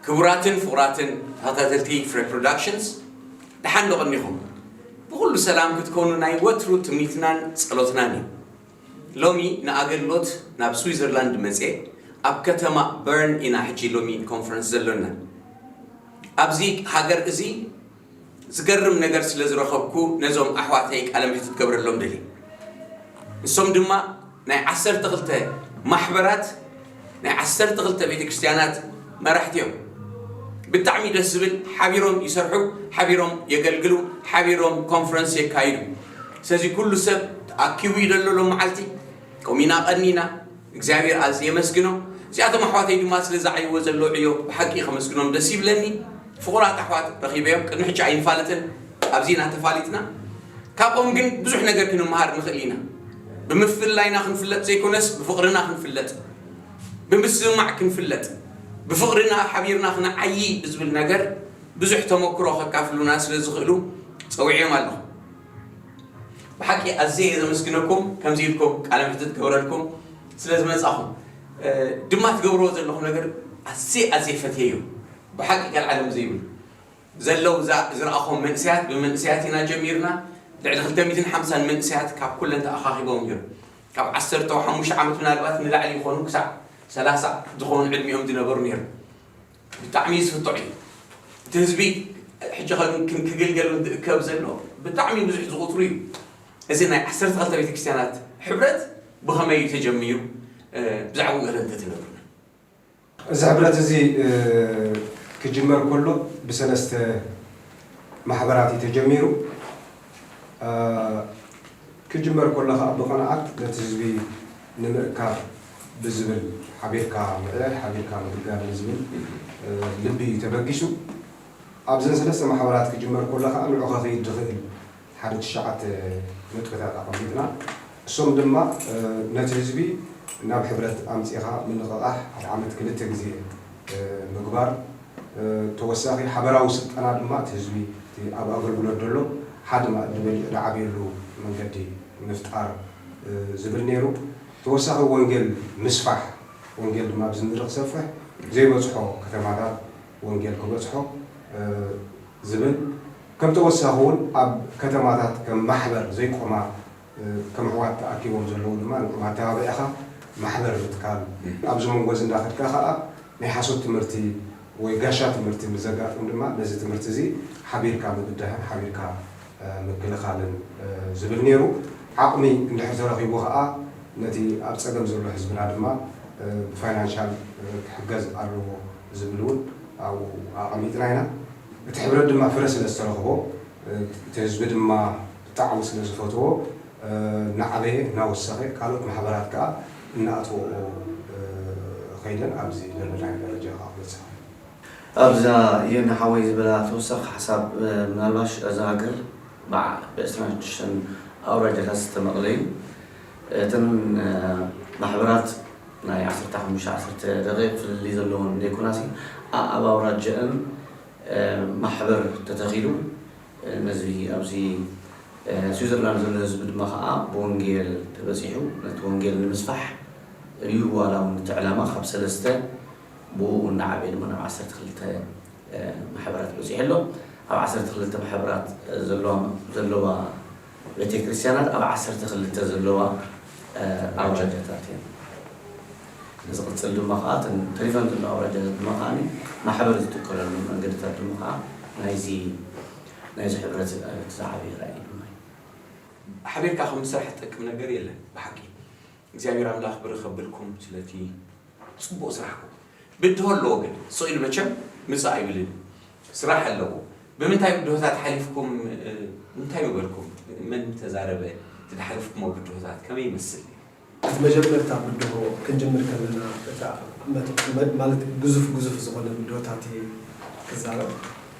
ክቡራትን ፍቑራትን ተኸታተልቲ ፍረ ፕሮዳክሽንስ፣ ደሓን ዶ ቀኒኹም? ብኹሉ ሰላም ክትኮኑ ናይ ወትሩ ትምኒትናን ጸሎትናን እዩ። ሎሚ ንኣገልግሎት ናብ ስዊዘርላንድ መጽየ፣ ኣብ ከተማ በርን ኢና ሕጂ ሎሚ ኮንፈረንስ ዘሎና። ኣብዚ ሃገር እዚ ዝገርም ነገር ስለ ዝረኸብኩ ነዞም ኣሕዋተይ ቃለ ምሕትት ክገብረሎም ደልየ። ንሶም ድማ ናይ ዓሰርተ ክልተ ማሕበራት፣ ናይ ዓሰርተ ክልተ ቤተ ክርስቲያናት መራሕቲ እዮም። ብጣዕሚ ደስ ዝብል፣ ሓቢሮም ይሰርሑ፣ ሓቢሮም የገልግሉ፣ ሓቢሮም ኮንፈረንስ የካይዱ። ስለዚ ኩሉ ሰብ ተኣኪቡ እዩ ዘሎ ሎም መዓልቲ። ከምኡ ኢና ቀኒና። እግዚኣብሔር ኣዝየ የመስግኖ። እዚኣቶም ኣሕዋተይ ድማ ስለ ዝዓይዎ ዘለዉ ዕዮ ብሓቂ ከመስግኖም ደስ ይብለኒ። ፍቑራት ኣሕዋት ረኺበዮም፣ ቅድሚ ሕጂ ኣይንፋለጥን፣ ኣብዚ ኢና ተፋሊጥና። ካብኦም ግን ብዙሕ ነገር ክንመሃር ንኽእል ኢና። ብምፍላይና ክንፍለጥ ዘይኮነስ ብፍቕርና ክንፍለጥ፣ ብምስምማዕ ክንፍለጥ፣ ብፍቕርና ሓቢርና ክንዓዪ ብዝብል ነገር ብዙሕ ተመክሮ ከካፍሉና ስለ ዝኽእሉ ጸዊዐዮም ኣለኹ። ብሓቂ ኣዝየ እየ ዘመስግነኩም፣ ከምዚ ኢልኩም ቃለ ምሕትት ክገብረልኩም ስለ ዝመጻኹም፣ እ፣ ድማ ትገብርዎ ዘለኹም ነገር ኣዝየ ኣዝየ ፈትየዮ። ብሓቂ ቃል ዓለም ዘይብሉ ዘለዉ እዛ ዝረኣኹም መንእሰያት፣ ብመንእሰያት ኢና ጀሚርና። ልዕሊ ክልተ ሚእትን ሓምሳን መንእሰያት ካብ ኩለን ተኣኻኺቦም እዮም። ካብ ዓሰርተ ሓሙሽተ ዓመት ምናልባት ንላዕሊ ይኾኑ፣ ክሳዕ ሰላሳ ዝኾኑ ዕድሚኦም ዝነበሩ ነይሩ። ብጣዕሚ እዩ ዝፍትሑ እዩ። እቲ ህዝቢ ሕጂ ከም ክግልገል ዝእከብ ዘሎ ብጣዕሚ ብዙሕ ዝቑጽሩ እዩ። እዚ ናይ ዓሰርተ ክልተ ቤተክርስትያናት ሕብረት ብኸመይ እዩ ተጀሚሩ? ብዛዕባኡ ገለ እንተትነግሩና። እዚ ሕብረት እዚ ክጅመር ከሎ ብሰለስተ ማሕበራት እዩ ተጀሚሩ። ክጅመር ከሎ ከዓ ብቕንዓት ነቲ ህዝቢ ንምእካብ ብዝብል ሓቢርካ ምዕያይ ሓቢርካ ምግልጋል ንዝብል ልቢ እዩ ተበጊሱ። ኣብዘን ሰለስተ ማሕበራት ክጅመር ከሎ ከዓ ንዑ ከኽይድ ዝኽእል ሓደ ትሽዓተ ነጥብታት ኣቐሚጥና። እሶም ድማ ነቲ ህዝቢ ናብ ሕብረት ኣምፂኻ ምንቕቓሕ ሓደ ዓመት ክልተ ግዜ ምግባር፣ ተወሳኺ ሓበራዊ ስልጠና ድማ እቲ ህዝቢ እቲ ኣብ ኣገልግሎት ዘሎ ሓደ ማእዲ በሊዑ ዝዓብየሉ መንገዲ ምፍጣር ዝብል ነይሩ። ተወሳኺ ወንጌል ምስፋሕ፣ ወንጌል ድማ ኣብዚ ንርኢ ክሰፍሕ ዘይበፅሖ ከተማታት ወንጌል ክበፅሖ ዝብል ከም ተወሳኺ እውን ኣብ ከተማታት ከም ማሕበር ዘይቆማ ከም ኣሕዋት ተኣኪቦም ዘለዉ ድማ ንዕኦም ኣተባቢዕኻ ማሕበር ምትካል ኣብዚ መንጎ እዚ እንዳኸድካ ከዓ ናይ ሓሶት ትምህርቲ ወይ ጋሻ ትምህርቲ ምስ ዘጋጥም ድማ ነዚ ትምህርቲ እዚ ሓቢርካ ምብዳህን ሓቢርካ ምክልኻልን ዝብል ነይሩ። ዓቕሚ እንድሕር ተረኺቡ ከዓ ነቲ ኣብ ፀገም ዘሎ ህዝብና ድማ ብፋይናንሻል ክሕገዝ ኣለዎ ዝብል እውን ኣብኡ ኣቐሚጥና ኢና። እቲ ሕብረት ድማ ፍረ ስለ ዝተረኽቦ እቲ ህዝቢ ድማ ብጣዕሚ ስለ ዝፈትዎ እናዓበየ እናወሰኸ ካልኦት ማሕበራት ከዓ እናኣጥወኦ ከይደን ኣብዚ ዘለናዮ ደረጃ ከዓ በፅሐ። ኣብዛ የኒ ሓወይ ዝበላ ተወሳኺ ሓሳብ ምናልባሽ እዛ ሃገር ብዓ ብዕስራን ሽዱሽተን ኣውራጃታት ዝተመቕለ እዩ። እተን ማሕበራት ናይ ዓሰርተ ሓሙሽተ ዓሰርተ ደቂቕ ፍልልይ ዘለዎን ዘይኮናሲ ኣኣብ ኣውራጀአን ማሕበር ተተኺሉ ነዚ ኣብዚ ስዊዘርላንድ ዘሎ ህዝቢ ድማ ከዓ ብወንጌል ተበፂሑ ነቲ ወንጌል ንምስፋሕ እዩ ዋላ እውን እቲ ዕላማ ካብ ሰለስተ ብኡ እናዓበየ ድማ ናብ ዓሰርተ ክልተ ማሕበራት በፂሑ ኣሎ። ኣብ ዓሰርተ ክልተ ማሕበራት ዘለዋ ቤተ ክርስቲያናት ኣብ ዓሰርተ ክልተ ዘለዋ ኣውራጃታት እየን። ንዝቕፅል ድማ ከዓ እተን ተሪፈን ዘለዋ ኣውራጃታት ድማ ከዓ ማሕበር ዝትከለሉ መንገድታት ድማ ከዓ ናይዚ ናይዚ ሕብረት እቲ ዝዓበየ ራእይ ድማ እዩ። ሓቢርካ ከም ምስራሕ ዝጠቅም ነገር የለን ብሓቂ። እግዚኣብሔር ኣምላኽ ብርኽ ከብልኩም ስለቲ ፅቡቕ ስራሕኩም። ብድሆ ኣለዎ ግን ስቕ ኢሉ መቸም ምፅእ ኣይብልን። ስራሕ ኣለዎ። ብምንታይ ብድሆታት ሓሊፍኩም እንታይ ምበልኩም? መን ተዛረበ? እቲ ዝሓለፍኩሞ ብድሆታት ከመይ ይመስል? እቲ መጀመርታ ብድሆ ክንጅምር ከለና እታ መት- መ- ማለት ግዙፍ ግዙፍ ዝኾነ ብድሆታት እየ ክዛረብ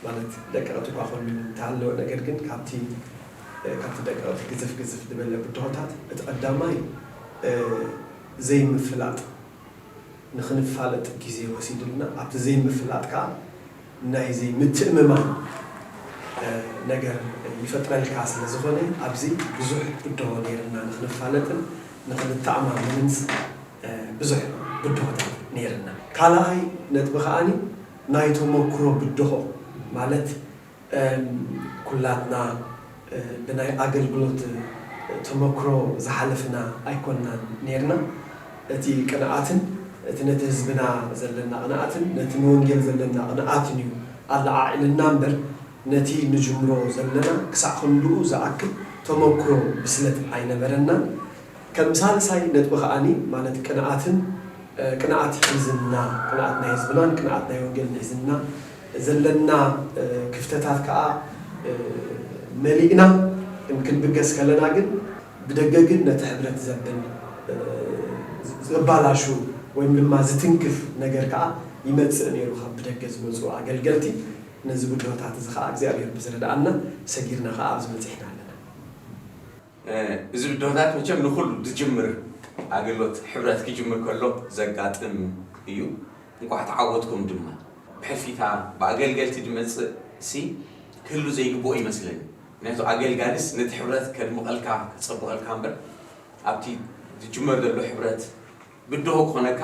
ማለት ደቀቕቲ እኳ ኮይኑ እንተሃለወ ነገር ግን ካብቲ እ፣ ካብቲ ደቀቕቲ ግዝፍ ግዝፍ ዝበለ ብድሆታት እቲ ቀዳማይ እ፣ ዘይምፍላጥ ንኽንፋለጥ ግዜ ወሲዱልና ኣብቲ ዘይምፍላጥ ከዓ ናይ ዘይምትእምማን ነገር ይፈጥረልካ ስለ ዝኾነ ኣብዚ ብዙሕ ብድሆ ነይርና ንኽንፋለጥን ንኽንተኣማመንን ብዙሕ ብድሆታት ነይርና። ካልኣይ ነጥቢ ከዓኒ ናይ ተመክሮ ብድሆ ማለት ኩላትና ብናይ ኣገልግሎት ተመክሮ ዝሓለፍና ኣይኮንናን ነይርና። እቲ ቅንኣትን እቲ ነቲ ህዝብና ዘለና ቅንኣትን ነቲ ንወንጌል ዘለና ቅንኣትን እዩ ኣለዓዒልና እምበር ነቲ ንጅምሮ ዘለና ክሳዕ ክንድኡ ዝኣክል ተመክሮ ብስለት ኣይነበረናን። ከም ሳልሳይ ነጥቢ ከዓኒ ማለት ቅንኣትን ቅንኣት ሒዝና ቅንኣት ናይ ህዝብናን ቅንኣት ናይ ወንጌልን ሒዝና ዘለና ክፍተታት ከዓ መሊእና ክንብገስ ከለና ግን ብደገ ግን ነቲ ሕብረት ዘብል ዘባላሹ ወይም ድማ ዝትንክፍ ነገር ከዓ ይመፅእ ነይሩ ካብ ብደገ ዝመፁ ኣገልገልቲ። ነዚ ብድሆታት እዚ ከዓ እግዚኣብሔር ብዝረድኣና ሰጊርና ከዓ ኣብዚ በፂሕና ኣለና። እዚ ብድሆታት መቸም ንኩሉ ዝጅምር ኣገልግሎት ሕብረት ክጅምር ከሎ ዘጋጥም እዩ። እንኳዕ ተዓወትኩም ድማ። ብሕልፊታ ብኣገልገልቲ ዝመፅእ ሲ ክህሉ ዘይግብኦ ይመስለኒ። ምክንያቱ ኣገልጋሊስ ነቲ ሕብረት ከድምቐልካ ከፀብቐልካ እምበር ኣብቲ ዝጅመር ዘሎ ሕብረት ብድሆ ክኾነካ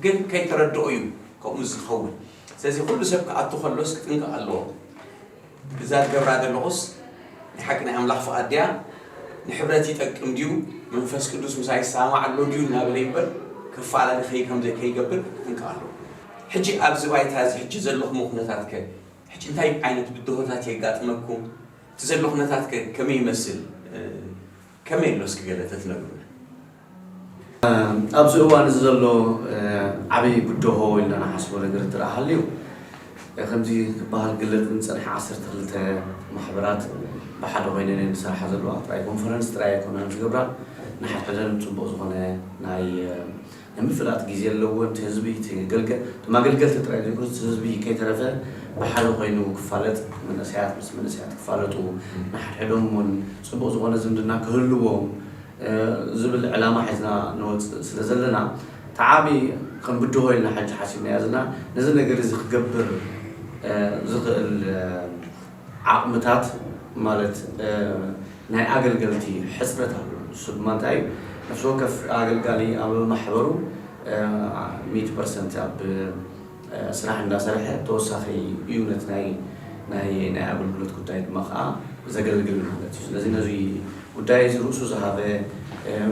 ግን ከይተረድኦ እዩ ከምኡ ዝኸውን። ስለዚ ኩሉ ሰብ ክኣቱ ከሎስ ክጥንቀቕ ኣለዎ። እዛ ዝገብራ ዘለኹስ ናይ ሓቂ ናይ ኣምላኽ ፍቓድ ድያ? ንሕብረት ይጠቅም ድዩ? መንፈስ ቅዱስ ምሳይ ይሰማማዕ ኣሎ ድዩ እናበለ እምበር ክፈላለ ከይ ከም ከይገብር ክጥንቀቕ ኣለዎ። ሕጂ ኣብዚ ባይታ እዚ ሕጂ ዘለኹሞ ኩነታት ከ ሕጂ እንታይ ዓይነት ብድሆታት የጋጥመኩም? እቲ ዘሎ ኩነታት ከ ከመይ ይመስል? ከመይ ኣሎ እስኪ ገለ ተትነግሩና። ኣብዚ እዋን እዚ ዘሎ ዓብዪ ብድሆ ኢልና ንሓስቦ ነገር እንተ ደኣ ሃልዩ ከምዚ ክበሃል ግለጽ ዝጸንሐ ዓሰርተ ክልተ ማሕበራት ብሓደ ኮይነን እየን ዝሰርሓ ዘለዋ። ጥራይ ኮንፈረንስ ጥራይ ኣይኮነን ዝገብራ፣ ንሓድሕደን ጽቡቕ ዝኾነ ናይ ናይ ምፍላጥ ግዜ ኣለዎ። እቲ ህዝቢ እቲ ገልገ እቶም ኣገልገልቲ ጥራይ ዘይኮኑ እቲ ህዝቢ ከይተረፈ ብሓደ ኮይኑ ክፋለጥ፣ መንእሰያት ምስ መንእሰያት ክፋለጡ፣ ንሓድሕዶም እውን ጽቡቕ ዝኾነ ዝምድና ክህልዎም ዝብል ዕላማ ሒዝና ንወፅእ ስለ ዘለና፣ እቲ ዓብዪ ከም ብድሆ ኢልና ሕጂ ሓሲብናዮ ዘለና ነዚ ነገር እዚ ክገብር ዝኽእል ዓቕምታት ማለት ናይ ኣገልገልቲ ሕፅረት ኣሎ። ንሱ ድማ እንታይ እዩ? ነፍሲ ወከፍ ኣገልጋሊ ኣብ ማሕበሩ ሚእቲ ፐርሰንት ኣብ ስራሕ እንዳሰርሐ ተወሳኺ እዩ ነቲ ናይ ናይ ናይ ኣገልግሎት ጉዳይ ድማ ከዓ ዘገልግል ማለት እዩ። ስለዚ ነዚ ጉዳይ እዚ ርእሱ ዝሃበ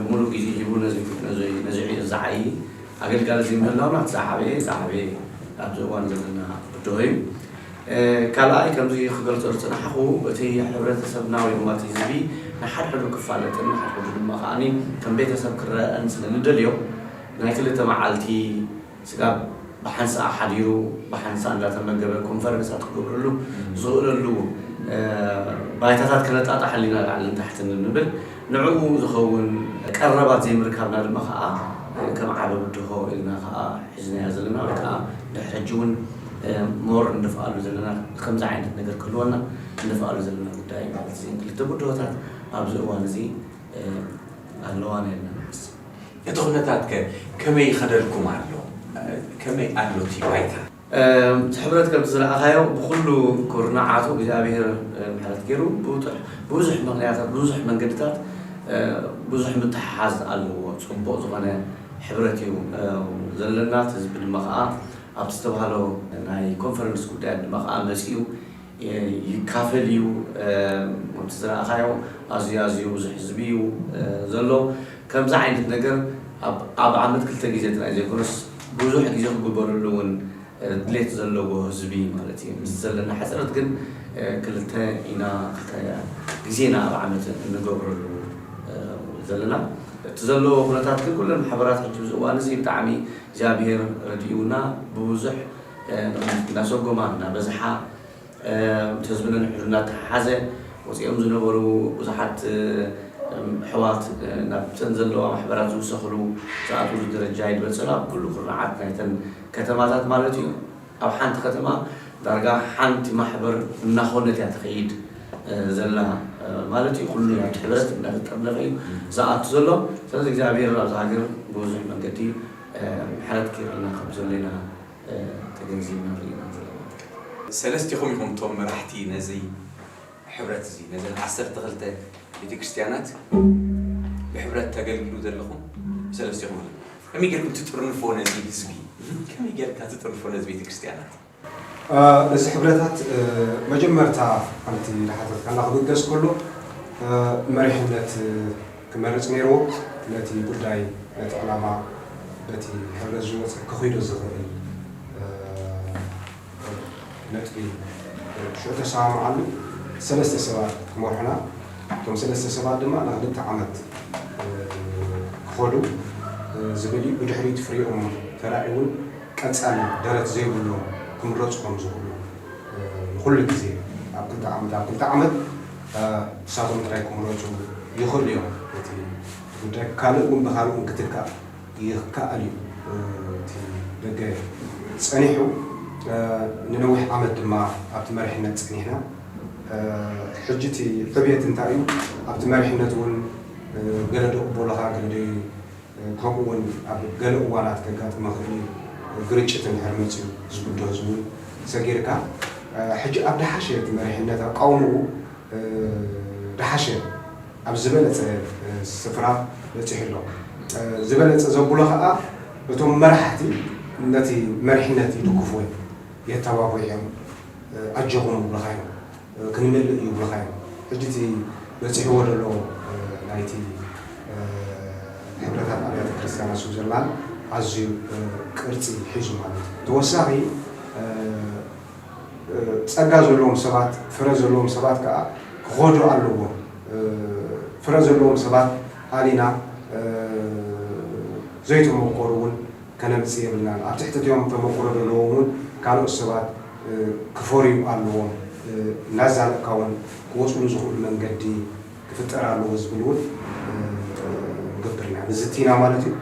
ሙሉእ ግዜ ሂቡ ነዚ ነዚ ነዚ ዕዮ ዝዓዪ ኣገልጋሊ እዚ ምህላውና እቲ ዝዓበየ ዝዓበየ ኣብዚ እዋን ዘለና ብድሆ እዩ። ካልኣይ ከምዚ ክገልፆ ዝፅናሕኹ እቲ ሕብረተሰብና ወይ ድማ እቲ ህዝቢ ንሓድሕዱ ክፋለጥን ንሓድሕዱ ድማ ከዓኒ ከም ቤተሰብ ክረአን ስለ ንደልዮ ናይ ክልተ መዓልቲ ስጋብ ብሓንሳእ ሓዲሩ ብሓንሳእ እንዳተመገበ ኮንፈረንሳት ክገብረሉ ዝኽእለሉ ባይታታት ከነጣጣሓሉ ኢና ላዕልን ታሕትን ንብል። ንዕኡ ዝኸውን ቀረባት ዘይምርካብና ድማ ከዓ ከም ዓቢ ብድሆ ኢልና ከዓ ሒዝናዮ ዘለና ወይ ከዓ ድሕሪ ሕጂ እውን ሞር እንደፍኣሉ ዘለና ከምዚ ዓይነት ነገር ክህልወና እንደፍኣሉ ዘለና ጉዳይ ማለት እዚ ክልተ ብድሆታት ኣብዚ እዋን እዚ ኣለዋና ኢልና ንሓስብ። እቲ ኩነታት ከ ከመይ ይኸደልኩም ኣሎ? ከመይ ኣሎ እቲ ባይታ? እቲ ሕብረት ከምቲ ዝረኣኻዮ ብኩሉ ኩርናዓቱ እግዚኣብሔር ምሕረት ገይሩ ብብዙሕ ምኽንያታት ብብዙሕ መንገድታት ብዙሕ ምትሕሓዝ ኣለዎ። ፅቡቕ ዝኾነ ሕብረት እዩ ዘለና። እቲ ህዝቢ ድማ ከዓ ኣብቲ ዝተባህሎ ናይ ኮንፈረንስ ጉዳያት ድማ ከዓ መፂኡ ይካፈል እዩ። ከምቲ ዝረኣኻዮ ኣዝዩ ኣዝዩ ብዙሕ ህዝቢ እዩ ዘሎ። ከምዚ ዓይነት ነገር ኣብ ዓመት ክልተ ግዜ ጥራይ ዘይኮነስ ብዙሕ ግዜ ክግበረሉ እውን ድሌት ዘለዎ ህዝቢ ማለት እዩ። ምስ ዘለና ሕፅረት ግን ክልተ ኢና ግዜ ኢና ኣብ ዓመት እንገብረሉ ዘለና። እቲ ዘለዎ ኩነታት ግን ኩለን ማሕበራት ሕጂ ብዚ እዋን እዚ ብጣዕሚ እግዚኣብሔር ረድኡና ብብዙሕ እናሰጎማ እናበዝሓ እቲ ህዝብና ንሕዱ እናተሓሓዘ ወፂኦም ዝነበሩ ብዙሓት ኣሕዋት ናብተን ዘለዋ ማሕበራት ዝውሰኽሉ ዝኣትውሉ ደረጃ ይድበፅላ ኣብ ኩሉ ኩርናዓት ናይተን ከተማታት ማለት እዩ። ኣብ ሓንቲ ከተማ ዳርጋ ሓንቲ ማሕበር እናኾነት እያ ትኸይድ ዘላ ማለት እዩ። ኩሉ ናብቲ ሕብረት እናተጠርነፈ እዩ ዝኣቱ ዘሎ። ስለዚ እግዚኣብሔር ኣብዚ ሃገር ብብዙሕ መንገዲ ምሕረት ክይረልና ከም ዘሎ ኢና ተገንዚብና ንርኢ ኢና ዘለና። ሰለስቲኹም ኢኹም እቶም መራሕቲ ነዚ ሕብረት እዚ ነዘን ዓሰርተ ክልተ ቤተክርስትያናት ብሕብረት ተገልግሉ ዘለኹም ሰለስቲኹም ኢኹም። ከመይ ጌርኩም ትጥርንፎ ነዚ ህዝቢ? ከመይ ጌርካ ትጥርንፎ ነዚ ቤተክርስትያናት? እዚ ሕብረታት መጀመርታ ከምቲ ዝሓተትካና ክብገስ ከሎ መሪሕነት ክመርፅ ነይርዎ። ነቲ ጉዳይ ነቲ ዕላማ በቲ ሕብረት ዝወፀ ክኺዶ ዝኽእል ነጥቢ ሽዑ ተሰማምዓሉ። ሰለስተ ሰባት ክመርሑና፣ እቶም ሰለስተ ሰባት ድማ ንክልተ ዓመት ክኸዱ ዝብል እዩ። ብድሕሪት ፍሪኦም ተራእዩ እውን ቀጻሊ ደረት ዘይብሎም ክምረፁ ከም ዝኽእሉ ንኹሉ ግዜ ኣብ ክልተ ዓመት ኣብ ክልተ ዓመት ንሳቶም ጥራይ ክምረፁ ይኽእሉ እዮም። እቲ ጉዳይ ካልእ እውን ብካልእ እውን ክትካእ ይከኣል እዩ። እቲ ደገ ጸኒሑ ንነዊሕ ዓመት ድማ ኣብቲ መሪሕነት ጸኒሕና። ሕጂ እቲ ዕብየት እንታይ እዩ? ኣብቲ መሪሕነት እውን ገለ ዶ ቅበሉኻ፣ ገለ ዶ ከምኡ እውን ኣብ ገለ እዋናት ከጋጥም ይኽእል እዩ። ግርጭት እንድሕር መፅዩ ዝጉዶ ህዝቢ እውን ሰጊርካ ሕጂ ኣብ ደሓሸ እቲ መሪሕነት ኣቃውምኡ ደሓሸ ኣብ ዝበለፀ ስፍራ በፂሑ ኣሎ። ዝበለፀ ዘብሎ ከዓ እቶም መራሕቲ ነቲ መሪሕነት ይድግፉ እዮም፣ የተባብዑ እዮም፣ ኣጆኹም ይብሉኻ እዮም፣ ክንምልእ እዩ ይብሉኻ እዮም። ሕጂ እቲ በፂሕዎ ዘሎ ናይቲ ሕብረታት ኣብያተ ክርስቲያናት ስዊዘርላንድ ኣዝዩ ቅርፂ ሒዙ ማለት እዩ። ተወሳኺ ጸጋ ዘለዎም ሰባት፣ ፍረ ዘለዎም ሰባት ከኣ ክኸዱ ኣለዎም። ፍረ ዘለዎም ሰባት ኣሊና ዘይተመኮሩ እውን ከነምጽእ የብልናን። ኣብ ትሕቲ እቲኦም ተመኩሮ ዘለዎም እውን ካልኦት ሰባት ክፈርዩ ኣለዎም። እናዛለቕካ እውን ክወጽሉ ዝኽእሉ መንገዲ ክፍጠር ኣለዎ ዝብል እውን ንገብር ኢና፣ ንዝቲ ኢና ማለት እዩ።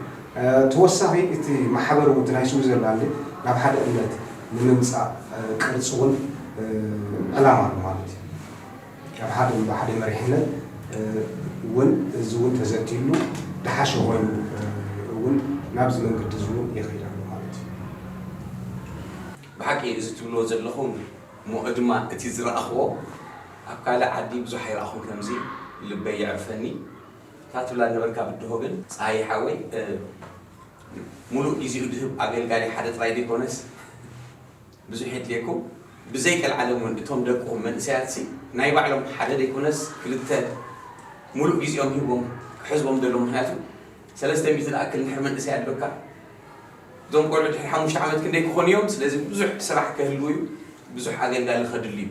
ተወሳኺ እቲ ማሕበር እውን እቲ ናይ ስዊዘርላንድ ናብ ሓደ እምነት ንምምፃእ ቅርፂ እውን ዕላማ ኣሎ ማለት እዩ። ኣብ ሓደ ብሓደ መሪሕነት እውን እዚ እውን ተዘቲሉ ደሓሸ ኮይኑ እውን ናብዚ መንገዲ እዚ እውን ይኸይድ ኣሎ ማለት እዩ። ብሓቂ እዚ ትብልዎ ዘለኹም እሞ ድማ እቲ ዝረኣኽዎ ኣብ ካልእ ዓዲ ብዙሕ ኣይረኣኹን ከምዚ ልበይ የዕርፈኒ እታ ትብላ ነበርካ ብድሆ ግን ፀሃይ ሓወይ ሙሉእ ጊዜኡ ድህብ ኣገልጋሊ ሓደ ጥራይ ዘይኮነስ ብዙሕ የድልየኩም ብዘይ ቀልዓለም እውን እቶም ደቅኹም መንእሰያትሲ ናይ ባዕሎም ሓደ ዘይኮነስ ክልተ ሙሉእ ጊዜኦም ሂቦም ክሕዝዎም ደሎ ምክንያቱ ሰለስተ ሚእቲ ዝኣክል እንድሕር መንእሰይ ኣሎካ እዞም ቆልዑ ድሕሪ ሓሙሽተ ዓመት ክንደይ ክኾኑ እዮም ስለዚ ብዙሕ ስራሕ ከህልው እዩ ብዙሕ ኣገልጋሊ ከድሉ እዩ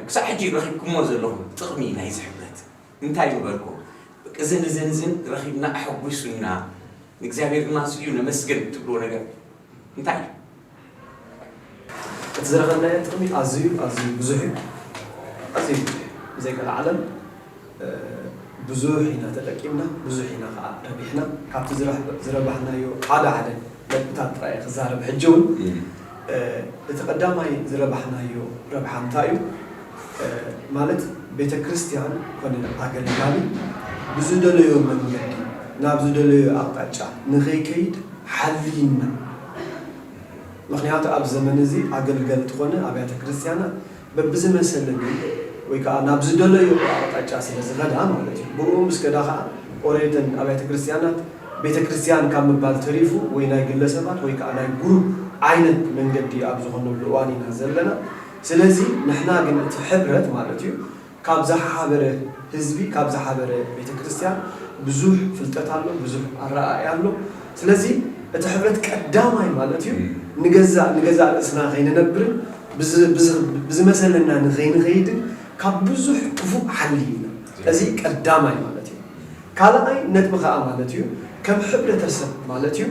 ክሳብ ሕጂ ረኺብኩሞ ዘለኹም ጥቕሚ ናይዚ ሕብረት እንታይ ምበልኩም እዝን እዝን እዝን ረኺብና ኣሐጒሱና ንእግዚኣብሔር ድማ ስልዩ ነመስግን ትብልዎ ነገር እንታይ እዩ እቲ ዝረኸብናዮ ጥቕሚ ኣዝዩ ኣዝዩ ብዙሕ እዩ ኣዝዩ ብዙሕ ብዘይ ቀልዓለም ብዙሕ ኢና ተጠቂምና ብዙሕ ኢና ከዓ ረቢሕና ካብቲ ዝረባሕናዮ ሓደ ሓደ ነጥብታት ጥራይ ክዛረብ ሕጂ እውን እቲ ቀዳማይ ዝረባሕናዮ ረብሓ እንታይ እዩ ማለት ቤተ ክርስቲያን ኮነ ኣገልጋሊ ብዝደለዮ መንገዲ ናብ ዝደለዮ ኣቕጣጫ ንኸይከይድ ሓልይና ምኽንያቱ ኣብ ዘመን እዚ ኣገልገልቲ ኮነ ኣብያተ ክርስቲያናት በብዝመሰለ ግን ወይ ከዓ ናብ ዝደለዮ ኣቕጣጫ ስለ ዝኸዳ ማለት እዩ። ብኡ ምስ ከዳ ከዓ ኦሬተን ኣብያተ ክርስቲያናት ቤተ ክርስቲያን ካብ ምባል ተሪፉ ወይ ናይ ግለሰባት ወይ ከዓ ናይ ጉሩብ ዓይነት መንገዲ ኣብ ዝኾነሉ እዋን ኢና ዘለና። ስለዚ ንሕና ግን እቲ ሕብረት ማለት እዩ ካብ ዝሓበረ ህዝቢ ካብ ዝሓበረ ቤተ ክርስቲያን ብዙሕ ፍልጠት ኣሎ፣ ብዙሕ ኣረኣእያ ኣሎ። ስለዚ እቲ ሕብረት ቀዳማይ ማለት እዩ ንገዛእ ንገዛእ ርእስና ከይንነብርን ብዝመሰለና ንኸይንኸይድን ካብ ብዙሕ ክፉእ ሓልይና። እዚ ቀዳማይ ማለት እዩ። ካልኣይ ነጥቢ ከዓ ማለት እዩ ከም ሕብረተሰብ ማለት እዩ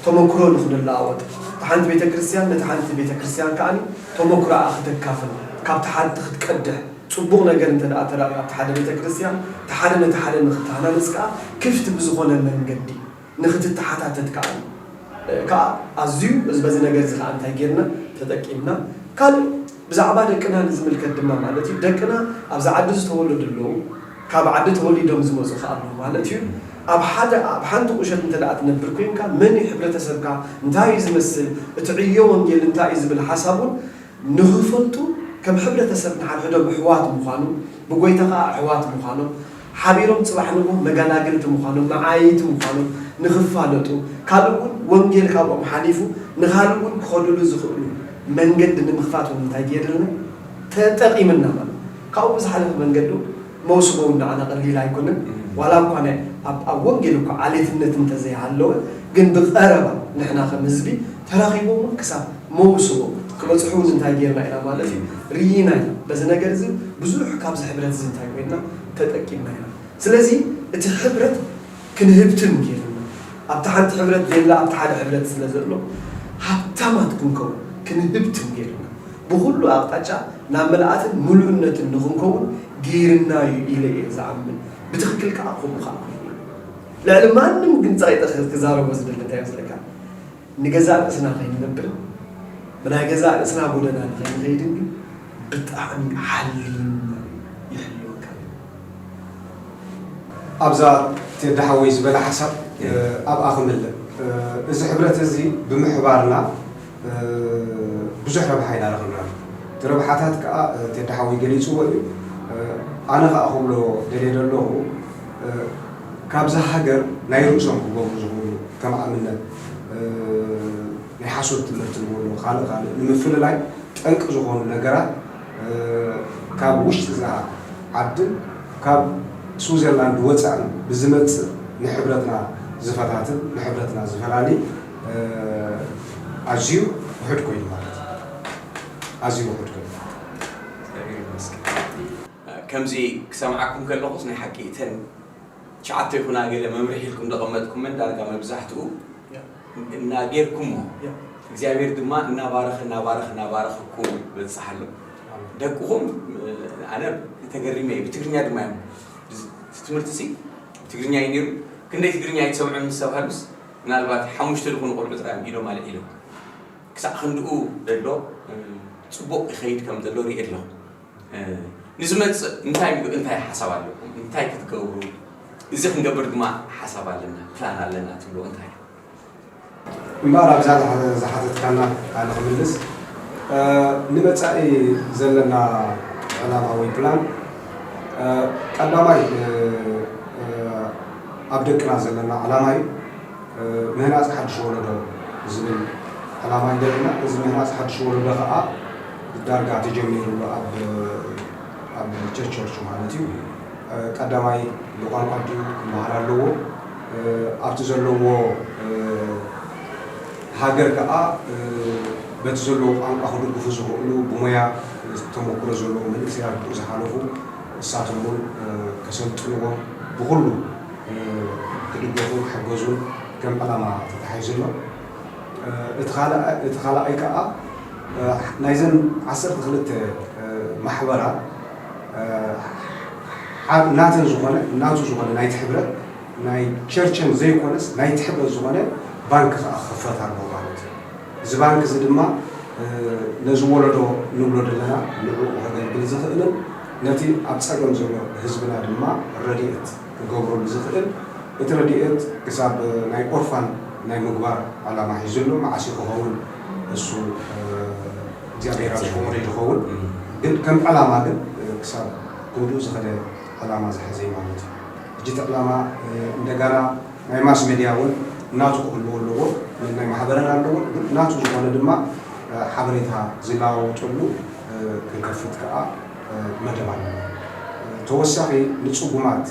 ተመክሮ ንኽንለዋወጥ እታ ሓንቲ ቤተ ክርስቲያን ነቲ ሓንቲ ቤተ ክርስቲያን ከዓ ተመክሮኣ ክተካፍል ካብቲ ሓንቲ ክትቀድሕ ፅቡቕ ነገር እንተ ደኣ ተራእዩ ኣብቲ ሓደ ቤተ ክርስቲያን እቲ ሓደ ነቲ ሓደ ንኽተሃናንፅ ከዓ ክፍቲ ብዝኾነ መንገዲ ንኽትተሓታተት ከዓ እዩ። ከዓ ኣዝዩ እዚ በዚ ነገር እዚ ከዓ እንታይ ጌርና ተጠቂምና ካልእ ብዛዕባ ደቅና ንዝምልከት ድማ ማለት እዩ ደቅና ኣብዚ ዓዲ ዝተወለዱ ኣለዉ ካብ ዓዲ ተወሊዶም ዝመፁ ከዓ ኣለዉ ማለት እዩ ኣብ ሓደ ኣብ ሓንቲ ቁሸት እንተ ደኣ ትነብር ኮይንካ መን እዩ ሕብረተሰብካ እንታይ እዩ ዝመስል እቲ ዕዮ ወንጌል እንታይ እዩ ዝብል ሓሳብ እውን ንኽፈልጡ ከም ሕብረተሰብ ንሓድሕዶም ኣሕዋት ምዃኑ ብጎይታ ከዓ ኣሕዋት ምዃኖም ሓቢሮም ፅባሕ ንግሆ መጋላገልቲ ምዃኖም መዓየይቲ ምዃኖም ንኽፋለጡ ካልእ እውን ወንጌል ካብኦም ሓሊፉ ንኻልእ እውን ክኸዱሉ ዝኽእሉ መንገዲ ንምኽፋት እውን እንታይ ገይርልና? ተጠቒምና ማለት ካብኡ ብዝሓለፈ መንገዲ እውን መውስቦ እውን ንዓና ቀሊል ኣይኮነን። ዋላ እኳ ናይ ኣብ ኣብ ወንጌል እኳ ዓሌትነት እንተዘይሃለወ ግን ብቐረባ ንሕና ከም ህዝቢ ተራኺቦም እውን ክሳብ መውስቦ ክበፅሑ እውን እንታይ ገይርና ኢና ማለት እዩ ርኢና ኢና። በዚ ነገር እዚ ብዙሕ ካብዚ ሕብረት እዚ እንታይ ኮይንና ተጠቂምና ኢና። ስለዚ እቲ ሕብረት ክንህብትም ገይርና ኣብቲ ሓንቲ ሕብረት ዜላ ኣብቲ ሓደ ሕብረት ስለ ዘሎ ሃብታማት ክንከውን ክንህብትም ገይርና ብኩሉ ኣቕጣጫ ናብ ምልኣትን ምሉእነትን ንኽንከውን ገይርና እዩ ኢለ እየ ዝኣምን። ብትኽክል ከዓ ከምኡ ከዓ ኮይኑ እዩ። ልዕሊ ማንም ግን ፀቂጠ ክዛረቦ ዝደሊ እንታይ ይመስለካ? ንገዛእ ርእስና ከይንነብር ብናይ ገዛእ ርእስና ጎደና ንኸይንኸይድን ግን ብጣዕሚ ሓሊና ይሕልወካ። ኣብዛ ቴዲ ሓወይ ዝበላ ሓሳብ ኣብኣ ክምልእ፣ እዚ ሕብረት እዚ ብምሕባርና ብዙሕ ረብሓ ኢና ረኽብና። እቲ ረብሓታት ከዓ ቴዲ ሓወይ ገሊፅዎ እዩ። ኣነ ከዓ ክብሎ ደልየ ዘለኹ፣ ካብዛ ሃገር ናይ ርእሶም ክገብሩ ዝኽእሉ ከም ኣብነት ናይ ሓሶት ትምህርቲ ንበሎ ካልእ ካልእ ንምፍልላይ ጠንቂ ዝኾኑ ነገራት ካብ ውሽጢ እዛ ዓድን ካብ ስዊዘርላንድ ወፃእን ብዝመፅእ ንሕብረትና ዝፈታትን ንሕብረትና ዝፈላሊ ኣዝዩ ውሕድ ኮይኑ ማለት እዩ። ኣዝዩ ውሕድ ኮይኑ ከምዚ ክሰምዓኩም ከለኹስ ናይ ሓቂ እተን ትሽዓተ ይኹና ገለ መምርሒ ኢልኩም ዘቐመጥኩመን ዳርጋ መብዛሕትኡ እና ጌርኩሞ እግዚኣብሔር ድማ እናባረኸ እናባረኸ እናባረኸኩም በፅሓሎም ደቅኹም ኣነ ተገሪመ እየ ብትግርኛ ድማ እዮም ትምህርቲ ሲ ብትግርኛ እዩ ነይሩ ክንደይ ትግርኛ ኣይትሰምዑን ምስ ተባሃሉስ ምናልባት ሓሙሽተ ዝኾኑ ቆልዑ ጥራይ እዮም ኢዶም ኣልዒሎም ክሳዕ ክንድኡ ዘሎ ፅቡቕ ይኸይድ ከም ዘሎ ርኢ ኣለኹ ንዝመፅእ እንታይ እንታይ ሓሳብ ኣለኩም እንታይ ክትገብሩ እዚ ክንገብር ድማ ሓሳብ ኣለና ፕላን ኣለና ትብሎ እንታይ እምበኣር ኣብዛ ዝሓተትካና ኣነ ክምልስ ንመፃኢ ዘለና ዕላማ ወይ ፕላን ቀዳማይ ኣብ ደቅና ዘለና ዕላማ እዩ ምህናፅ ሓድሽ ወለዶ ዝብል ዕላማ ይደልና እዚ ምህናፅ ሓድሽ ወለዶ ከዓ ብዳርጋ ተጀሚሩ ኣሎ ኣብ ቸርች ማለት እዩ ቀዳማይ ብቋንቋ ድዩ ክመሃር ኣለዎ ኣብቲ ዘለዎ ሃገር ከዓ በቲ ዘለዎ ቋንቋ ክድግፉ ዝኽእሉ ብሞያ ተመክሮ ዘለዎ መንእሰያት ብኡ ዝሓለፉ እሳቶም እውን ከሰልጥንዎም ብኩሉ ክድገፉን ክሕገዙን ከም ዕላማ ተታሒዙ ኣሎ። እቲ ካልኣይ ከዓ ናይዘን ዓሰርተ ክልተ ማሕበራት ናተን ዝኾነ ናቱ ዝኾነ ናይቲ ሕብረት ናይ ቸርቸን ዘይኮነስ ናይቲ ሕብረት ዝኾነ ባንክ ከዓ ክኽፈት ኣለዎ ማለት እዩ። እዚ ባንክ እዚ ድማ ነዚ ወለዶ ንብሎ ዘለና ንዕኡ ከገልግል ዝኽእልን ነቲ ኣብ ፀገም ዘሎ ህዝብና ድማ ረድኤት ክገብረሉ ዝኽእል እቲ ረድኤት ክሳብ ናይ ኦርፋን ናይ ምግባር ዓላማ ሒዙ ኣሎ። መዓስ እዩ ክኸውን እሱ እግዚኣብሔር ኣብ ዝፈቐዶ እዩ ዝኸውን። ግን ከም ዕላማ ግን ክሳብ ክንድኡ ዝኸደ ዕላማ ዝሓዘ እዩ ማለት እዩ። ሕጂ እቲ ዕላማ እንደገና ናይ ማስ ሜድያ እውን ናቱ ክህልዎ ኣለዎ፣ ናይ ማሕበረን ኣለዎ። ግን ናቱ ዝኾነ ድማ ሓበሬታ ዝለዋወጠሉ ክንከፍት ከዓ መደብ ኣለና። ተወሳኺ ንፅጉማት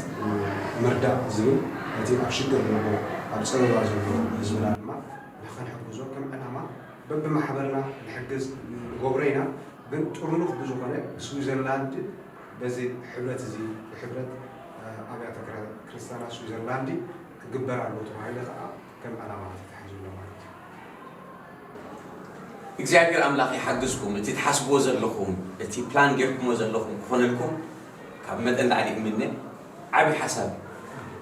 ምርዳእ ዝብል እቲ ኣብ ሽግር ዘለዎ ኣብ ፀበባ ዘሎ ህዝብና ድማ ንኽንሕግዞ ከም ዕላማ በብማሕበርና ንሕግዝ ንገብሮ ኢና። ግን ጥርኑፍ ብዝኾነ ስዊዘርላንድ በዚ ሕብረት እዚ ብሕብረት ኣብያተ ክርስትያናት ስዊዘርላንድ ክግበር ኣለዎ ተባሂሉ ከዓ ከም ዕላማ ተታሒዙ ኣሎ ማለት እዩ። እግዚኣብሔር ኣምላኽ ይሓግዝኩም እቲ ትሓስብዎ ዘለኹም እቲ ፕላን ጌርኩሞ ዘለኹም ክኾነልኩም ካብ መጠን ላዕሊ እምነ ዓብዪ ሓሳብ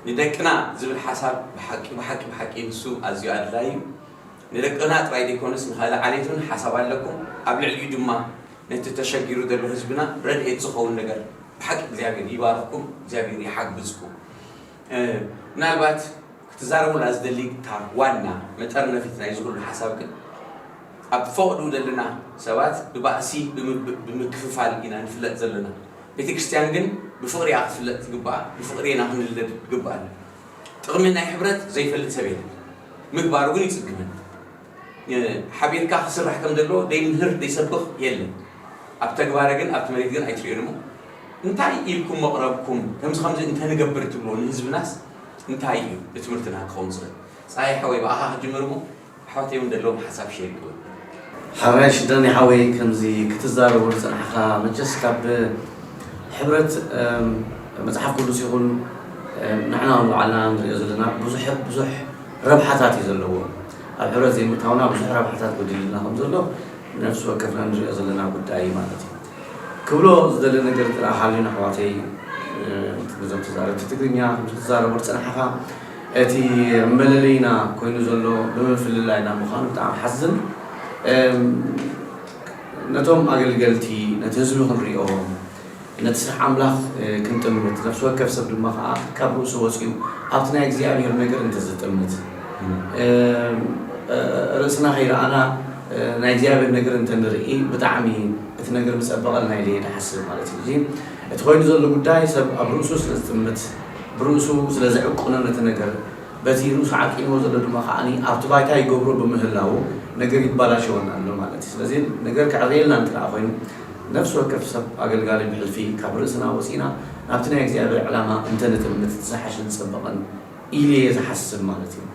ንደቅና ዝብል ሓሳብ ብሓቂ ብሓቂ ብሓቂ ንሱ ኣዝዩ ኣድላይ እዩ ንደቅና ጥራይ ዘይኮነስ ንኻልእ ዓሌት እውን ሓሳብ ኣለኩም ኣብ ልዕሊኡ ድማ ነቲ ተሸጊሩ ዘሎ ህዝብና ረድኤት ዝኸውን ነገር ብሓቂ እግዚኣብሔር ይባርኽኩም እግዚኣብሔር ይሓግዝኩም ምናልባት ክትዛረቡላ ዝደሊ እታ ዋና መጠርነፊት ናይዚ ኩሉ ሓሳብ ግን ኣብ ፈቕዱ ዘለና ሰባት ብባእሲ ብምክፍፋል ኢና ንፍለጥ ዘለና ቤተ ክርስትያን ግን ብፍቕሪ እያ ክትፍለጥ ትግባኣ ብፍቕሪ ኢና ክንልለድ ትግባኣና ጥቕሚ ናይ ሕብረት ዘይፈልጥ ሰብ የለን ምግባሩ ግን ይፅግመን ሓቢርካ ክስራሕ ከም ዘለዎ ደይምህር ደይሰብኽ የለን። ኣብ ተግባረ ግን ኣብቲ መሬት ግን ኣይትርእዮን እሞ እንታይ ኢልኩም መቕረብኩም ከምዚ ከምዚ እንተንገብር ትብሎ ንህዝብናስ እንታይ እዩ ንትምህርትና ክኸውን ዝኽእል? ፀሓይ ሓወይ ብኣኻ ክጅምር እሞ ኣሕዋተይ እውን ዘለዎም ሓሳብ ሸር ይግበሩ። ሓራይ ሽዳኒ ሓወይ ከምዚ ክትዛረቡ ዝፀናሕካ መቸስ ካብ ሕብረት መፅሓፍ ቅዱስ ይኹን ንሕና ባዕልና ንሪኦ ዘለና ብዙሕ ብዙሕ ረብሓታት እዩ ዘለዎ። ኣብ ሕብረት ዘይምእታውና ብዙሕ ረብሓታት ጎዲልና ከም ዘሎ ነፍሲ ወከፍና ንሪኦ ዘለና ጉዳይ እዩ ማለት እዩ። ክብሎ ዝደለ ነገር ጥራሕ ሃልዩ ንኣሕዋተይ ነዞም ተዛረብቲ ትግርኛ ክትዛረቡ ዝፀናሕካ እቲ መለለይና ኮይኑ ዘሎ ብምፍልላይና ምዃኑ ብጣዕሚ ሓዝን። ነቶም ኣገልገልቲ ነቲ ህዝቢ ክንሪኦ ነቲ ስራሕ ኣምላኽ ክንጥምት ነፍሲ ወከፍ ሰብ ድማ ከዓ ካብ ርእሱ ወፂኡ ኣብቲ ናይ እግዚኣብሔር ነገር እንተዝጥምት ርእስና ከይረኣና ናይ እግዚኣብሔር ነገር እንተንርኢ ብጣዕሚ እቲ ነገር ምፀበቐልና ኢለ እየ ዝሓስብ ማለት እዩ። እዚ እቲ ኮይኑ ዘሎ ጉዳይ ሰብ ኣብ ርእሱ ስለ ዝጥምት ብርእሱ ስለ ዝዕቅኖ ነቲ ነገር በቲ ርእሱ ዓቂንዎ ዘሎ ድማ ከዓኒ ኣብቲ ባይታ ይገብሮ ብምህላዉ ነገር ይባላሸወና ኣሎ ማለት እዩ። ስለዚ ነገር ከዕበየልና እንተ ደኣ ኮይኑ ነፍሲ ወከፍ ሰብ ኣገልጋሊ ብሕልፊ ካብ ርእስና ወፂና ናብቲ ናይ እግዚኣብሔር ዕላማ እንተንጥምት እቲ ዝሓሸን ዝፀበቐን ኢለ እየ ዝሓስብ ማለት እዩ።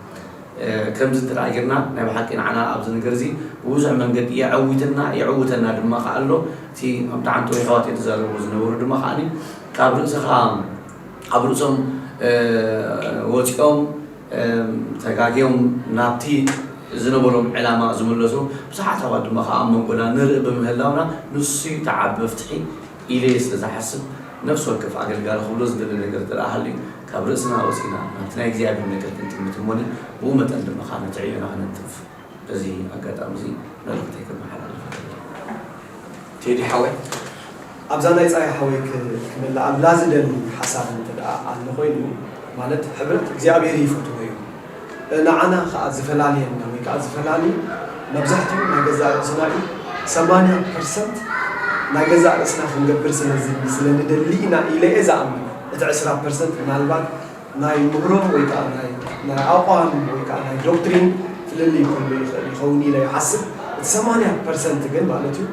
ከምዚ እንተ ደኣ ጌርና ናይ ብሓቂ ንዓና ኣብዚ ነገር እዚ ብብዙሕ መንገዲ የዐዊትና የዕውተና ድማ ከኣ ኣሎ። እቲ ከምቲ ዓንቶ ይሕዋት የተዛረብዎ ዝነበሩ ድማ ከዓኒ ካብ ርእስኻ ኣብ ርእሶም ወፂኦም ተጋግዮም ናብቲ ዝነበሮም ዕላማ ዝምለሱ ብዙሓት ኣሕዋት ድማ ከዓ ኣብ መንጎና ንርኢ ብምህላውና ንሱ እዩ ተዓቢ መፍትሒ ኢለ ስለ ዝሓስብ ነፍሲ ወከፍ ኣገልጋሊ ክብሎ ዝደሊ ነገር እንተ ደኣ ሃልዩ ካብ ርእስና ወፂና ናብቲ ናይ እግዚኣብሔር ነገር ክንጥምት እሞኒ ብኡ መጠን ድማ ከዓ ነቲ ዕዮና ክነጥፍ በዚ ኣጋጣሚ እዚ መልእኽተይ ከመሓላልፍ እደሊ። ቴዲ ሓወይ ኣብዛ ናይ ፃይ ሓወይ ክምልኣላ ዝደሊ ሓሳብ እንተ ደኣ ኣሎ ኮይኑ ማለት ሕብረት እግዚኣብሔር ይፈትዎ እዩ። ንዓና ከዓ ዝፈላልየና ወይ ከዓ ዝፈላልዩ መብዛሕትኡ ናይ ገዛእ ርእስና እዩ። ሰማንያ ፐርሰንት ናይ ገዛእ ርእስና ክንገብር ስለ ንደሊ ኢና ኢለ እየ ዝኣምን። እቲ ዕስራ ፐርሰንት ምናልባት ናይ ምህሮ ወይ ከዓ ናይ ኣቋም ወይ ከዓ ናይ ዶክትሪን ፍልልይ ክህሉ ይኽእል ይኸውን ኢለ ይሓስብ። እቲ ሰማንያ ፐርሰንት ግን ማለት እዩ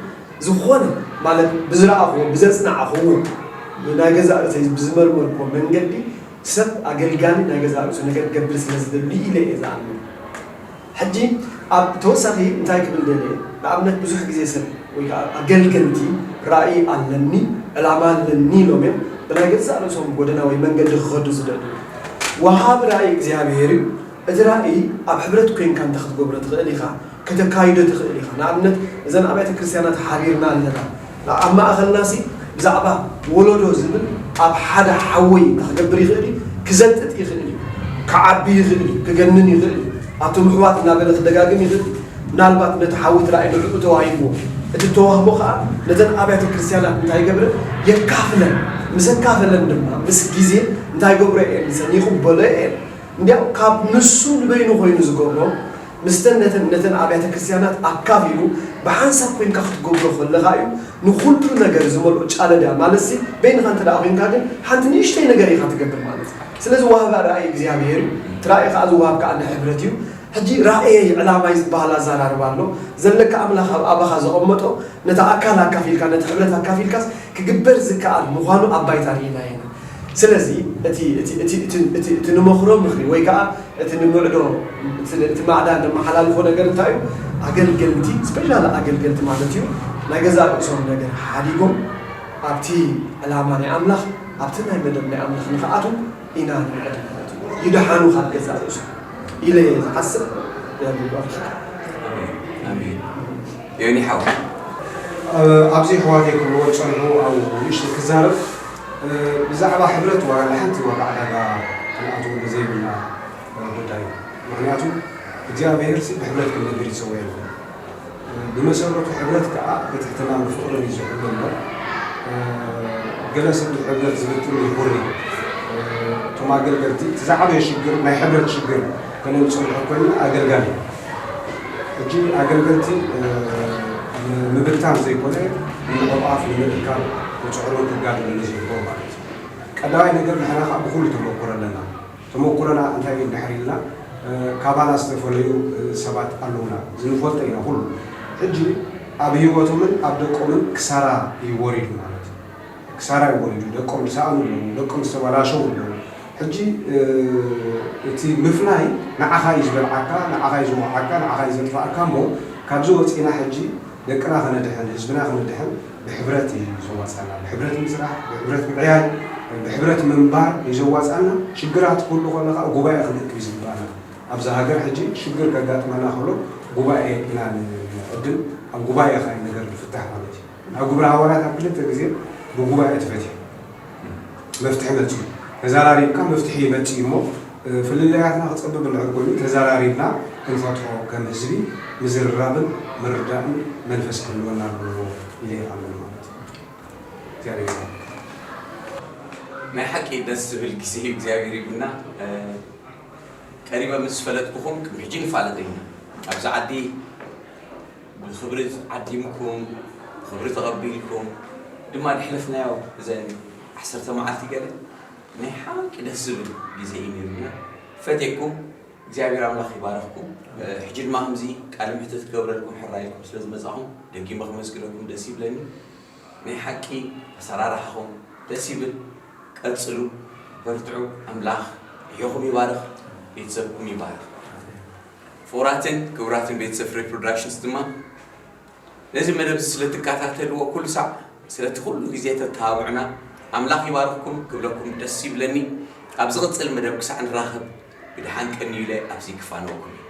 ዝኾነ ማለት ብዝረኣኽዎ ብዘፅናዕኽዎ ብናይ ገዛእ ርእሰይ ብዝመርመርክዎ መንገዲ ሰብ ኣገልጋሊ ናይ ገዛእ ርእሱ ነገር ክገብር ስለ ዝደሊ ኢለ እየ ዝኣምን። ሕጂ ኣብ ተወሳኺ እንታይ ክብል ደልየ ንኣብነት ብዙሕ ግዜ ሰብ ወይ ከዓ ኣገልገልቲ ራእይ ኣለኒ ዕላማ ኣለኒ ኢሎም እዮም ብናይ ገዛእ ርእሶም ጎደና ወይ መንገዲ ክኸዱ ዝደልዩ። ወሃቢ ራእይ እግዚኣብሔር እዩ። እቲ ራእይ ኣብ ሕብረት ኮይንካ እንተ ክትገብሮ ትኽእል ኢኻ ከተካይዶ ትኽእል ኢኻ። ንኣብነት እዘን ኣብያተ ክርስትያናት ሓቢርና ኣለና ኣብ ማእኸልና ሲ ብዛዕባ ወለዶ ዝብል ኣብ ሓደ ሓወይ እንታይ ክገብር ይኽእል እዩ ክዘጥጥ ይኽእል እዩ ክዓቢ ይኽእል እዩ ክገንን ይኽእል እዩ ኣብቶም ኣሕዋት እናበለ ክደጋግም ይኽእል እዩ ምናልባት ነቲ ሓዊ እቲ ራእይ ንዕኡ ተዋሂብዎ እቲ ተዋህቦ ከዓ ነተን ኣብያተ ክርስትያናት እንታይ ይገብረን የካፍለን ምስ ኣካፈለን ድማ ምስ ግዜ እንታይ ይገብሮ እየን ንሰን ይቕበሎ እየን እንዲያው ካብ ንሱ ንበይኑ ኮይኑ ዝገብሮ ምስተን ነተን ነተን ኣብያተ ክርስትያናት ኣካፊሉ ብሓንሳብ ኮይንካ ክትገብሮ ከለኻ እዩ ንኹሉ ነገር ዝመልኦ ጫለዳ ማለት ሲ በይንኻ እንተ ደኣ ኮይንካ ግን ሓንቲ ንእሽተይ ነገር ኢኻ ትገብር ማለት እዩ። ስለዚ ዋህባ ራእይ እግዚኣብሔር እዩ። እቲ ራእይ ከዓ ዝወሃብ ከዓ ንሕብረት እዩ። ሕጂ ራእየይ ዕላማይ ዝበሃል ኣዘራርባ ኣሎ። ዘለካ ኣምላኽ ኣብ ኣባኻ ዘቐመጦ ነቲ ኣካል ኣካፊልካ ነቲ ሕብረት ኣካፊልካስ ክግበር ዝከኣል ምዃኑ ኣብ ባይታ ርኢናዮ ኢና። ስለዚ እቲ እቲ እቲ እቲ እቲ እቲ ንመኽሮ ምኽሪ ወይ ከዓ እቲ ንምዕዶ እቲ እቲ ማዕዳ ነመሓላልፎ ነገር እንታይ እዩ? ኣገልገልቲ ስፔሻሊ ኣገልገልቲ ማለት እዩ ናይ ገዛእ ርእሶም ነገር ሓዲጎም ኣብቲ ዕላማ ናይ ኣምላኽ ኣብቲ ናይ መደብ ናይ ኣምላኽ ንኽኣትዉ ኢና ንምዕድ ማለት እዩ። ይደሓኑ ካብ ገዛእ ርእሶም ኢለ እየ ዝሓስብ። ኣሜን። ኣሜን። ዮኒ ሓው ኣብዚ ኣሕዋተይ ክብልዎ ዝፀንሑ ኣብኡ ንእሽተይ ክዛረብ ብዛዕባ ሕብረት ዋላ ሓንቲ ዋጋ ዕዳጋ ክንኣትወሉ ዘይብልና ጉዳይ እዩ። ምክንያቱ እግዚኣብሔር ሲ ብሕብረት ክንነብር ይፀውየና። ብመሰረቱ ሕብረት ከዓ ብትሕትናን ብፍቅርን እዩ ዝሕሎ እምበር ገለ ሰብ ንሕብረት ዝብትን ይኹሪ። እቶም ኣገልገልቲ እቲ ዝዓበየ ሽግር ናይ ሕብረት ሽግር ከነምፅልሖ ኮይና ኣገልጋሊ ሕጂ ኣገልገልቲ ንምብታን ዘይኮነ ንምዕቋፍ ንምእካብ ክፅዕሩ ክጋደሉ ዝግብኦ ማለት እዩ። ቀዳማይ ነገር ንሕና ከዓ ብኩሉ ተመኩሮ ኣለና። ተመኩሮና እንታይ እዩ እንድሕር ኢልና ካባና ዝተፈለዩ ሰባት ኣለውና፣ ዝንፈልጦ ኢና ኩሉ። ሕጂ ኣብ ህይወቶምን ኣብ ደቆምን ክሳራ እዩ ወሪዱ ማለት እዩ። ክሳራ እዩ ወሪዱ። ደቆም ዝሰኣኑ ኣለዉ፣ ደቆም ዝተበላሸው ኣለዉ። ሕጂ እቲ ምፍናይ ንዓኻ እዩ ዝበልዓካ፣ ንዓኻ እዩ ዝወቕዓካ፣ ንዓኻ እዩ ዘጥፍኣካ። እሞ ካብዚ ወፂና ሕጂ ደቅና ከነድሕን ህዝብና ከነድሕን ብሕብረት እዩ ዘዋፃና። ብሕብረት ምስራሕ፣ ብሕብረት ምዕያይ፣ ብሕብረት ምንባር እዩ ዘዋፃና። ሽግራት ክህሉ ከሎ ከዓ ጉባኤ ክንእክብ እዩ ዝግባኣና። ኣብዛ ሃገር ሕጂ ሽግር ከጋጥመና ከሎ ጉባኤ ኢና ንዕድም፣ ኣብ ጉባኤ ከዓ እዩ ነገር ዝፍታሕ ማለት እዩ። ኣብ ግብረ ሃዋርያት ኣብ ክልተ ግዜ ብጉባኤ ተፈትሑ። መፍትሒ መፅኡ፣ ተዘራሪብካ መፍትሒ ይመፅእ እሞ፣ ፍልልያትና ክፀብብ እንድሕር ኮይኑ ተዘራሪብና ክንፈትሖ ከም ህዝቢ ምዝርራብን ምርዳእን መንፈስ ክህልወና ኣለዎ ኢለ ይኣምን ማለት እዩ። እግዚኣብሔር ይባርክ። ናይ ሓቂ ደስ ዝብል ግዜ እዩ እግዚኣብሔር ይብና። ቀሪበ ምስ ፈለጥኩኹም ቅድሚ ሕጂ ንፋለጥ ኢና። ኣብዚ ዓዲ ብኽብሪ ዓዲምኩም፣ ብኽብሪ ተቐቢልኩም ድማ ድሕለፍናዮ እዘን ዓሰርተ መዓልቲ ገለ ናይ ሓቂ ደስ ዝብል ግዜ እዩ ነይሩና። ፈትየኩም እግዚኣብሔር ኣምላኽ ይባረኽኩም። ሕጂ ድማ ከምዚ ቃለ ምሕተት ክገብረልኩም ሕራይ ኢልኩም ስለ ዝመጻኹም ደጊመ ክመስግነኩም ደስ ይብለኒ። ናይ ሓቂ ኣሰራርሓኹም ደስ ይብል። ቀጽሉ፣ በርትዑ። ኣምላኽ ሕዮኹም ይባርኽ፣ ቤተሰብኩም ይባርኽ። ፍቑራትን ክቡራትን ቤተሰብ ፍሬ ፕሮዳክሽንስ ድማ ነዚ መደብ እዚ ስለ ትከታተልዎ ኩሉ ሳዕ ስለቲ ኩሉ ግዜ ተተባብዑና ኣምላኽ ይባርኽኩም ክብለኩም ደስ ይብለኒ። ኣብ ዝቕጽል መደብ ክሳዕ ንራኸብ ብድሓን ቀንዩ ኢለ ኣብዚ ክፋነወኩም እየ።